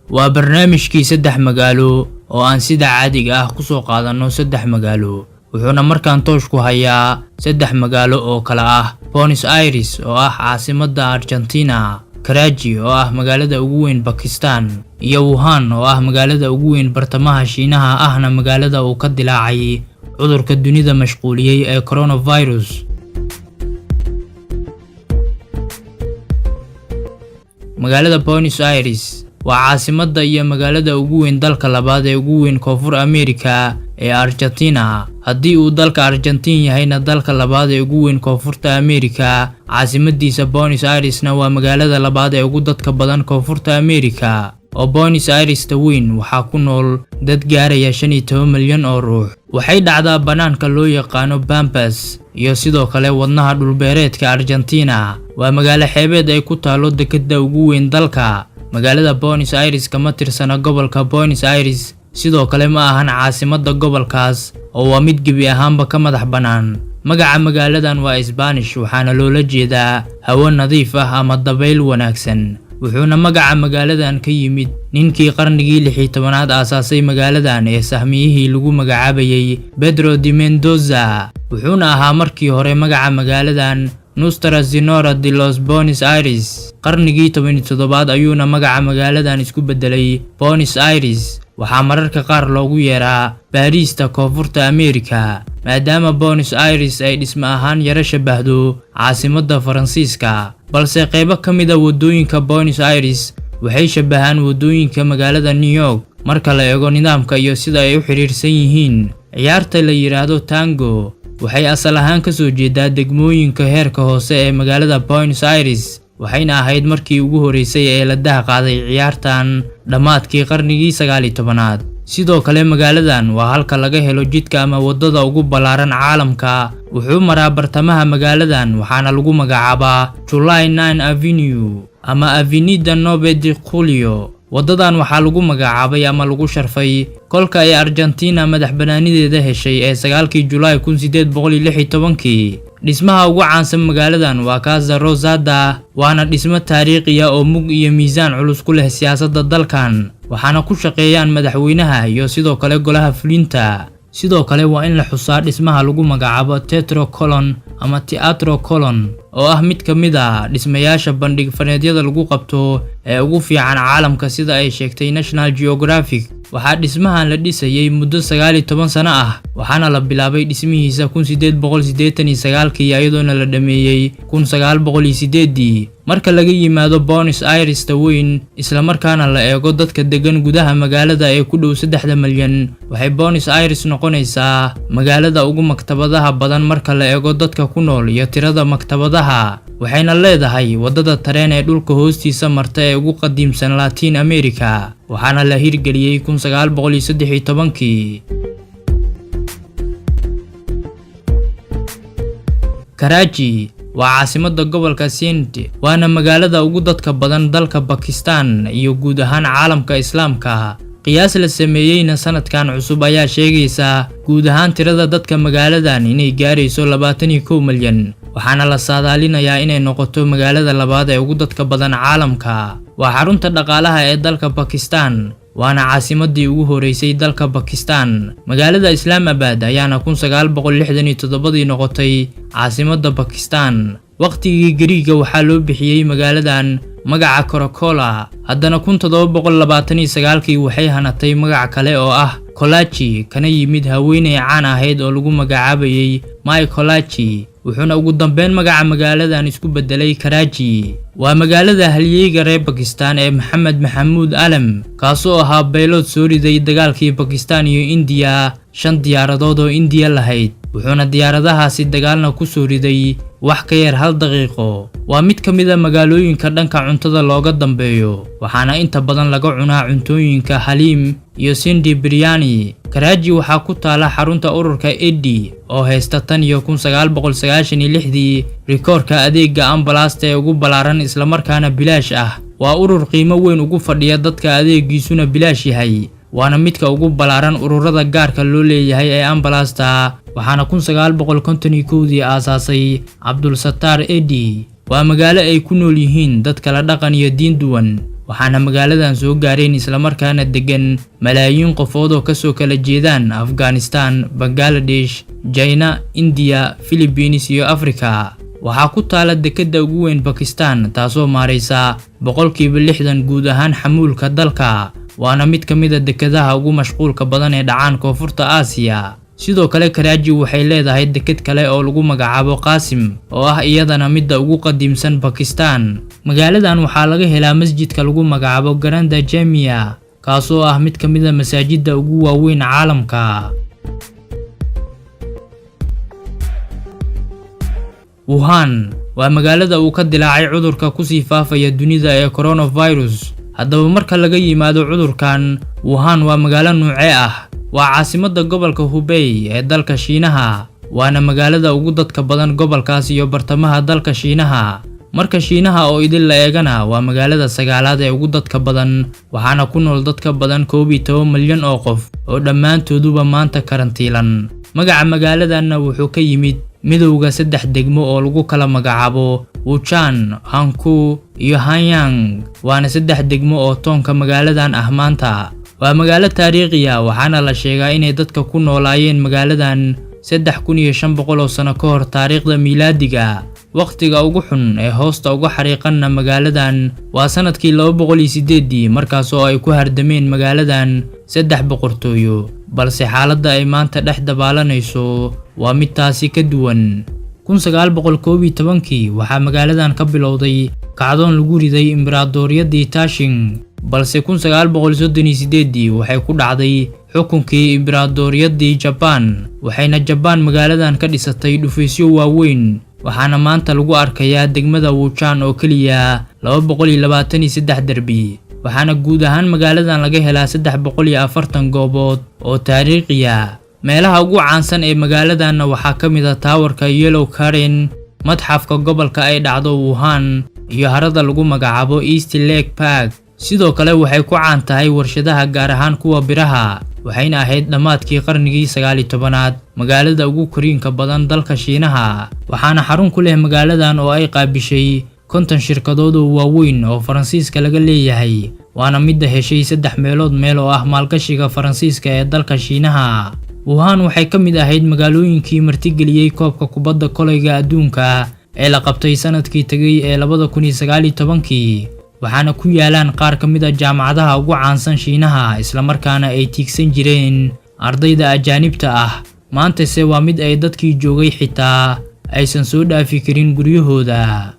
Waa barnaamijkii Saddex Magaalo oo aan sida caadiga ah ku soo qaadanno saddex magaalo. Wuxuuna markaan toosh ku hayaa saddex magaalo oo kala ah Buenos Aires oo ah caasimadda Argentina, Karachi oo ah magaalada ugu weyn Pakistan, iyo Wuhan oo ah magaalada ugu weyn bartamaha Shiinaha, ahna magaalada uu ka dilaacay cudurka dunida mashquuliyey ee coronavirus. Magaalada Buenos Aires waa caasimadda iyo magaalada ugu weyn dalka labaad ee ugu weyn Koonfur Ameerika ee Argentina. Haddii uu dalka Argentina yahayna dalka labaad ee ugu weyn Koonfurta Ameerika, caasimadiisa Buenos Airesna waa magaalada labaad ee ugu dadka badan Koonfurta Ameerika. Oo Buenos Aires ta weyn waxaa ku nool dad gaaraya 15 milyan oo ruux. Waxay dhacdaa bannaanka loo yaqaano Pampas iyo sidoo kale wadnaha dhulbeereedka Argentina. Waa magaalo xeebeed ay ku taalo dekedda ugu weyn dalka. Magaalada Buenos Aires kama tirsana gobolka Buenos Aires, sidoo kale ma ahan caasimadda gobolkaas oo waa mid gebi ahaanba ka madax bannaan. Magaca magaaladan waa Isbaanish, waxaana loola jeedaa hawo nadiif ah ama dabayl wanaagsan. Wuxuuna magaca magaaladan ka yimid ninkii qarnigii 16aad aasaasay magaaladan ee sahmiyihii lagu magacaabayay Pedro de Mendoza. Wuxuuna ahaa markii hore magaca magaaladan Nuestra Señora de los Buenos Aires. Qarnigii 17aad ayuuna magaca magaaladan isku beddelay Buenos Aires. Waxaa mararka qaar loogu yeeraa Baariista Koonfurta Ameerika, maadaama Buenos Aires ay dhisme ahaan yara shabahdo caasimadda Faransiiska. Balse qaybo ka mid ah waddooyinka Buenos Aires waxay shabahaan waddooyinka magaalada New York marka la eego nidaamka iyo sida ay u xiriirsan yihiin. Ciyaarta la yiraahdo tango waxay asal ahaan ka soo jeedaa degmooyinka heerka hoose ee magaalada Buenos Aires, waxayna ahayd markii ugu horeysay ee la daah qaaday ciyaartan dhammaadkii qarnigii 19aad. Sidoo kale magaaladan waa halka laga helo jidka ama waddada ugu ballaaran caalamka. Wuxuu maraa bartamaha magaaladan, waxaana lagu magacaabaa July 9 Avenue ama Avenida Nove de Julio. Waddadan waxaa lagu magacaabay ama lagu sharfay kolka ay Argentina madax bannaanideeda heshay ee 9kii Julaay 1816kii. Dhismaha ugu caansan magaaladan waa Casa Rosada, waana dhismo taariikhi ah oo mug iyo miisaan culus ku leh siyaasadda dalkan, waxaana ku shaqeeyaan madaxweynaha iyo sidoo kale golaha fulinta. Sidoo kale waa in la xusaa dhismaha lagu magacaabo Teatro Colon ama Teatro Colon oo ah mid ka mid ah dhismayaasha bandhig faneedyada lagu qabto ee ugu fiican caalamka, sida ay sheegtay National Geographic. Waxaa dhismahan la dhisayay muddo 19 sano ah, waxaana la bilaabay dhismihiisa 1889kii, iyadoona la dhameeyey 1908dii. Marka laga yimaado Buenos Aires ta weyn, isla markaana la eego dadka degan gudaha magaalada ee ku dhow 3 milyan, waxay Buenos Aires noqonaysaa magaalada ugu maktabadaha badan marka la eego dadka ku nool iyo tirada maktabadaha. Waxayna leedahay waddada tareen ee dhulka hoostiisa marta ee ugu qadiimsan Latin America, waxaana la hirgeliyey 1913kii. Karachi waa caasimadda gobolka Sindh, waana magaalada ugu dadka badan dalka Pakistan iyo guud ahaan caalamka Islaamka. Qiyaas la sameeyeyna sanadkan cusub ayaa sheegaysa guud ahaan tirada dadka magaaladan inay gaarayso 21 milyan, waxaana la saadaalinayaa inay noqoto magaalada labaad ee ugu dadka badan caalamka. Waa xarunta dhaqaalaha ee dalka Pakistan, waana caasimadii ugu horeysay dalka Pakistan. Magaalada Islamabad ayaana 1967dii noqotay caasimadda Pakistan. Waqtigii Gariiga waxaa loo bixiyey magaaladan magaca Coca-Cola, haddana 1729kii waxay hanatay magac kale oo ah Kolachi, kana yimid haweeney caan ahayd oo lagu magacaabayay Mai Kolachi. Wuxuuna ugu dambeyn magaca magaaladan isku beddelay Karachi. Waa magaalada halyeyga reer Pakistan ee Maxamed Maxamuud Alam, kaasoo ahaa baylood soo riday dagaalkii Pakistan iyo Indiya 5 diyaaradood oo Indiya lahayd, wuxuuna diyaaradahaasi dagaalna ku soo riday wax ka yar 1 daqiiqo. Waa mid ka mid ah magaalooyinka dhanka cuntada looga dambeeyo, waxaana inta badan laga cunaa cuntooyinka Haliim iyo Sindhi Biryani. Karachi waxaa ku taala xarunta ururka Edhi oo haysta tan iyo 1996dii rikoorka adeegga ambalaasta ee ugu ballaaran islamarkaana bilaash ah. Waa urur qiimo weyn ugu fadhiya dadka adeegiisuna bilaash yahay, waana midka ugu ballaaran ururada gaarka loo leeyahay ee ambalaasta, waxaana 1951dii aasaasay Cabdulsataar Edhi. Waa magaalo ay ku nool yihiin dad kala dhaqan iyo diin duwan, Waxaana magaaladan soo gaareen islamarkaana degan malaayiin qofood oo kasoo kala jeedaan Afghanistan, Bangladesh, China, India, Philippines iyo Afrika. Waxaa ku taala dekedda ugu weyn Bakistan, taasoo maareysa 60% guud ahaan xamuulka dalka, waana mid ka mid ah dekedaha ugu mashquulka badan ee dhacaan Koonfurta Aasiya. Sidoo kale, Karaaji waxay leedahay deked kale oo lagu magacaabo Qaasim, oo ah iyadana midda ugu qadiimsan Bakistan. Magaaladan waxaa laga helaa masjidka lagu magacaabo Garanda Jamia, kaasoo ah mid ka mid ah masaajidda ugu waaweyn caalamka. Wuhan waa magaalada uu ka dilaacay cudurka kusii faafaya dunida ee coronavirus. Haddaba, marka laga yimaado cudurkan, Wuhan waa magaalo nuucee ah? Waa caasimadda gobolka Hubei ee dalka Shiinaha, waana magaalada ugu dadka badan gobolkaas iyo bartamaha dalka Shiinaha. Marka Shiinaha oo idil la eegana, waa magaalada sagaalaad ee ugu dadka badan, waxaana ku nool dad ka badan 11 milyan oo qof oo dhammaantooduba maanta karantiilan. Magaca magaaladanna wuxuu ka yimid midowga saddex degmo oo lagu kala magacaabo Wuchan, Hankou iyo Hanyang, waana saddex degmo oo toonka magaaladan ah maanta. Waa magaalo taariikhi ah, waxaana la sheegaa inay dadka ku noolaayeen magaaladan 3500 oo sano ka hor taariikhda miilaadiga. Waqtiga ugu xun ee hoosta uga xariiqanna magaaladan waa sanadkii 208-dii, markaas oo ay ku hardameen magaaladan saddex boqortooyo, balse xaaladda ay maanta dhex dabaalanayso waa mid taasi ka duwan. 1911-kii waxaa magaaladan ka bilowday kacdoon lagu riday imberaadoriyadii Tashing, balse 1938-dii waxay ku dhacday xukunkii imberaadoriyadii Jaban, waxayna Jaban magaaladan ka dhisatay dhufaysyo waaweyn. Waxaana maanta lagu arkayaa degmada Wuchan oo keliya 223 derbi, waxaana guud ahaan magaaladan laga helaa 340 goobood oo taariikhiya. Meelaha ugu caansan ee magaaladanna waxaa ka mid ah Towerka Yellow Crane, madxafka gobolka ay dhacdo Wuhan iyo harada lagu magacaabo East Lake Park. Sidoo kale waxay ku caan tahay warshadaha, gaar ahaan kuwa biraha, waxayna ahayd dhammaadkii qarnigii 19aad magaalada ugu koriinka badan dalka Shiinaha. Waxaana xarun ku leh magaaladan oo ay qaabishay 50 shirkadood oo waaweyn oo Faransiiska laga leeyahay, waana midda heshay saddex meelood meel oo ah maalgashiga Faransiiska ee dalka Shiinaha. Wuhan waxay ka mid ahayd magaalooyinkii martigeliyey koobka kubadda kolayga adduunka ee la qabtay sanadkii tegay ee 2019-kii, waxaana ku yaalaan qaar ka mid ah jaamacadaha ugu caansan Shiinaha, islamarkaana ay tiigsan jireen ardayda ajaanibta ah. Maantase waa mid ay dadkii joogay xitaa aysan soo dhaafi karin guryahooda.